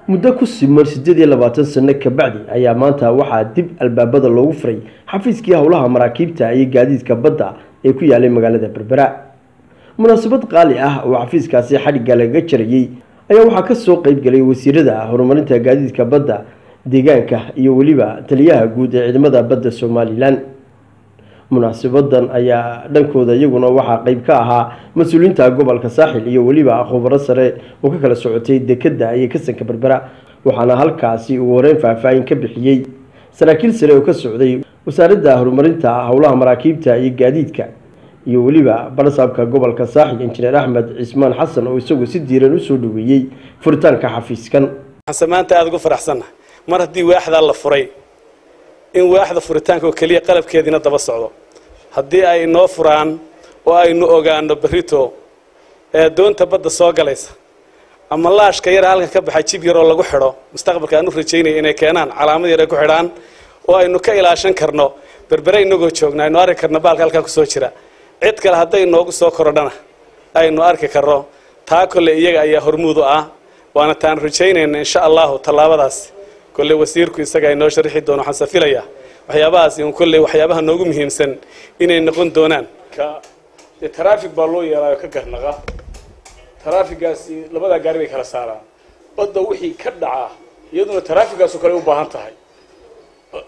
Muddo ku siman 28 sano kabacdi ayaa maanta waxaa dib albaabada loogu furay xafiiskii howlaha maraakiibta iyo gaadiidka badda ee ku yaalay magaalada Berbera. Munaasabad qaali ah oo xafiiskaasi xadhigga lagaga jarayay ayaa waxaa ka soo qayb galay wasiirada horumarinta gaadiidka badda, deegaanka iyo weliba taliyaha guud ee ciidamada badda Somalilan. Munaasabadan ayaa dhankooda iyaguna waxaa qayb ka ahaa mas-uuliyiinta gobolka Saaxil iyo weliba khubaro sare oo ka kala socotay dekadda iyo kasanka Berbera. Waxaana halkaasi ugu horeyn faahfaahin ka bixiyey saraakiil sare oo ka socday wasaaradda horumarinta howlaha maraakiibta iyo gaadiidka iyo weliba barasaabka gobolka Saaxil, Injineer Axmed Cismaan Xasan, oo isagu si diiran usoo dhaweeyey furitaanka xafiiskan. Waxaan maanta aada ugu faraxsannahay mar haddii waaxdaa la furay, in waaxda furitaanka oo keliya qalabkeediina daba socdo. Haddii ay inoo furaan oo aynu ogaano berrito ee doonta badda soo galaysa ama laashka yara halkan ka baxa, jib yaroo lagu xidho mustaqbalka aan u rajaynaya inay keenaan calaamad yar ay ku xidhaan oo aynu ka ilaashan karno Berbere inagoo joogna, aynu arki karno baalka halkaa kusoo jira. Cid kale hadday inoogu soo korodhana aynu arki karno. Taa kolle iyaga ayaa hormuud u ah, waana taan rajaynayna insha Allahu tallaabadaas. Kolley wasiirku isaga inoo sharixi doono. Waxaan safilayaa waxyaabahaasi un kolley waxyaabaha noogu muhiimsan inay noqon doonaan. Dee traffic baa loo yeelaayo ka garnaqa, traffigaasi labadaa gaari bay kala saaraan. Badda wixii ka dhacaa iyaduna traffigaasoo kale u baahan tahay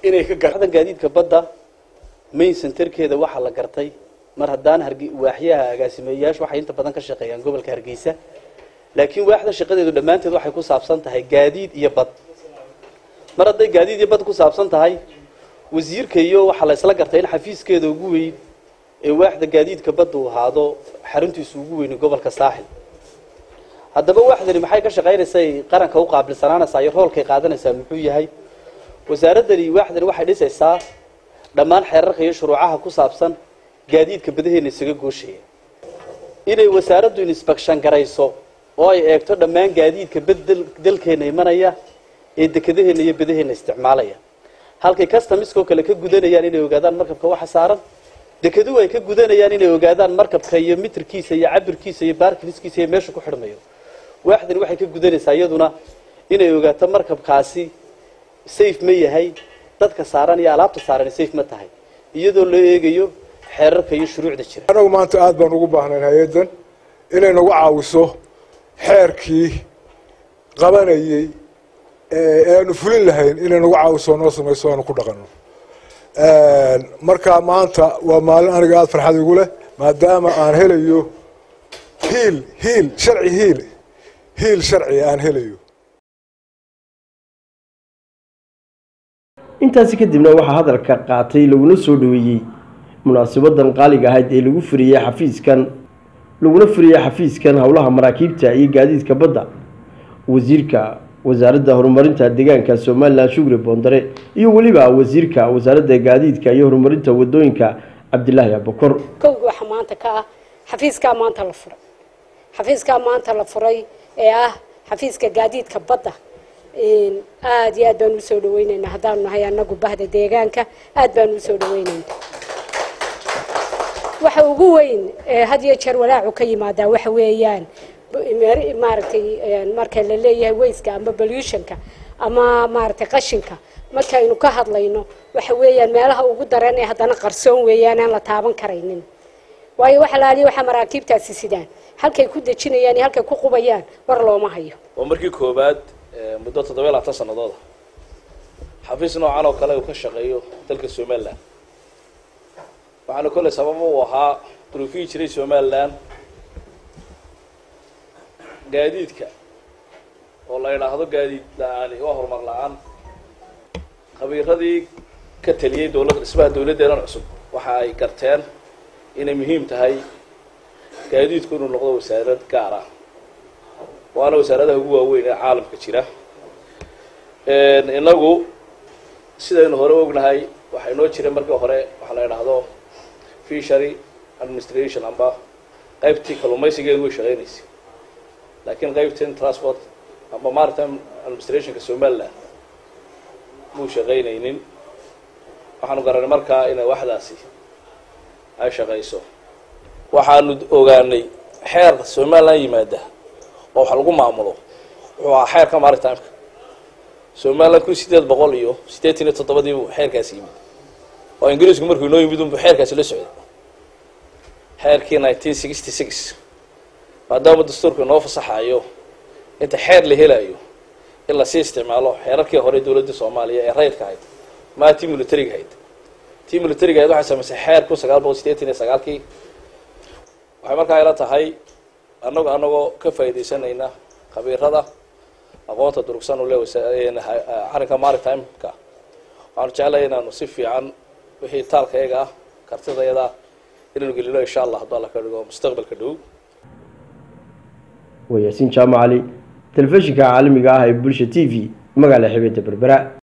inay ka gar Gaadiidka badda main centerkeeda waxaa la gartay mar haddaan harge waaxyaha agaasimeeyaashu waxay inta badan ka shaqeeyaan gobolka Hargeysa, laakiin waaxda shaqadeedu dhammaanteed waxay ku saabsan tahay gaadiid iyo bad. Mar hadday gaadiid iyo bad ku saabsan tahay, wasiirka iyo waxaa la isla gartay in xafiiskeeda ugu weyn ee waaxda gaadiidka badda uu ahaado xaruntiisu ugu weyni gobolka Saaxil. Haddaba waaxdani maxay ka shaqaynaysaa, qaranka u qaabilsanaanaysaa iyo roolkay qaadanaysaa muxuu yahay? Wasaaradani waaxdani waxay dhisaysaa dhammaan xeerarka iyo shuruucaha ku saabsan gaadiidka badaheena isaga gooshaya, inay wasaaraddu inspection garayso oo ay eegto dhammaan gaadiidka bad dalkeena imanaya ee dekadaheena iyo badaheena isticmaalaya. Halkay customiskoo kale ka gudanayaan inay ogaadaan markabka waxa saaran, dekeduhu ay ka gudanayaan inay ogaadaan markabka iyo mitirkiisa iyo cabirkiisa iyo baarkiliskiisa iyo meesha ku xidhmayo, waaxdani waxay ka gudanaysaa iyaduna inay ogaato markabkaasi safe ma yahay, dadka saaran iyo alaabta saaran safe ma tahay, iyadoo loo eegayo xeerarka iyo shuruucda jira. Anagu maanta aada baan ugu baahnayn hay-addan inay nagu caawiso xeerkii qabanayey ee aanu fulin lahayn, inay nagu caawiso, noo samayso, aanu ku dhaqanno. Marka maanta waa maalin aniga aada farxad igu leh, maadaama aan helayo hiil sharci, hiil sharci aan helayo. Intaasi kadibna waxaa hadalka qaatay laguna soo dhaweeyey munaasabadan qaaliga ahayd ee lagu furiyey xafiiskan, laguna furiyey xafiiskan howlaha maraakiibta iyo gaadiidka badda, wasiirka wasaaradda horumarinta deegaanka Somalilan Shukri Boondare iyo weliba wasiirka wasaaradda gaadiidka iyo horumarinta wadooyinka Cabdilaahi Abukor. Kowga waxaa maanta ka ah xafiiskaa maanta la furay, xafiiskaa maanta la furay ee ah xafiiska gaadiidka badda, aada iyo aad baanu usoo dhaweyneynaa. Haddaanu nahay anagu bahda deegaanka, aad baanu usoo dhaweyneynaa. Waxa ugu weyn ee had iyo jeer walaacu ka yimaadaa waxa weeyaan, maaragtay, marka la leeyahay wasteka ama pollutionka ama maaragtay qashinka markaynu ka hadlayno, waxa weeyaan meelaha ugu daran ee haddana qarsoon weeyaan, aan la taaban karaynin. Waayo, waxa laaliya waxaa maraakiibtaasi sidaan, halkay ku dejinayaan iyo halkay ku qubayaan war looma hayo. Waa markii koowaad muddo 27 sanadooda xafiis noocan oo kale uu ka shaqeeyo dalka Somaliland. Waxaana kolley sababa uu ahaa duruufihii jiray Somaliland, gaadiidka oo la idhaahdo gaadiid la-aani waa horumar la-aan. Khabiiradii ka taliyey dowladda dhismaha dowladdeenan cusub waxa ay garteen inay muhiim tahay gaadiidku inuu noqdo wasaarad gaar ah, waana wasaaradaha ugu waaweyn ee caalamka jira. Inagu sidaynu hore ognahay, waxaa inoo jiray markii hore waxaa la idhaahdo fishery administration amba qaybtii kalluumaysigeedu way shaqeynaysay, laakiin qaybtin transport amba maritime administrationka Somaliland muu shaqaynaynin. Waxaanu garanay markaa inay waxdaasi ay shaqayso. Waxaanu ogaanay xeer Somaliland yimaada oo wax lagu maamulo wuxuu ahaa xeerka maritimeka. Somaliland 1887-dii buu xeerkaasi yimid, oo Ingiriisku markuu inoo yimid unbuu xeerkaasi la socday, xeerkii 1966. Maadaama dastuurku inoo fasaxayo inta xeer la helayo in lasii isticmaalo xeerarkii hore dowladda Soomaaliya ee rayidka ahayd, maa tii militariga ahayd. Tii militariga ahayd waxay samaysay xeer 1989-kii. Waxay markaa ila tahay anagoo ka faa'iidaysanayna khabiirada aqoonta durugsan u le arrinka maritime-ka, waxaanu jeclahay inaanu si fiican wixii taalkayaga ah, kartidayada inaanu gelino, insha Allah, hadduu Alla ka dhigo mustaqbalka dhow. Waa Yaasiin Jaamac Cali, telefishinka caalamiga ah ee Bulsha TV, magaala xeebada Berbera.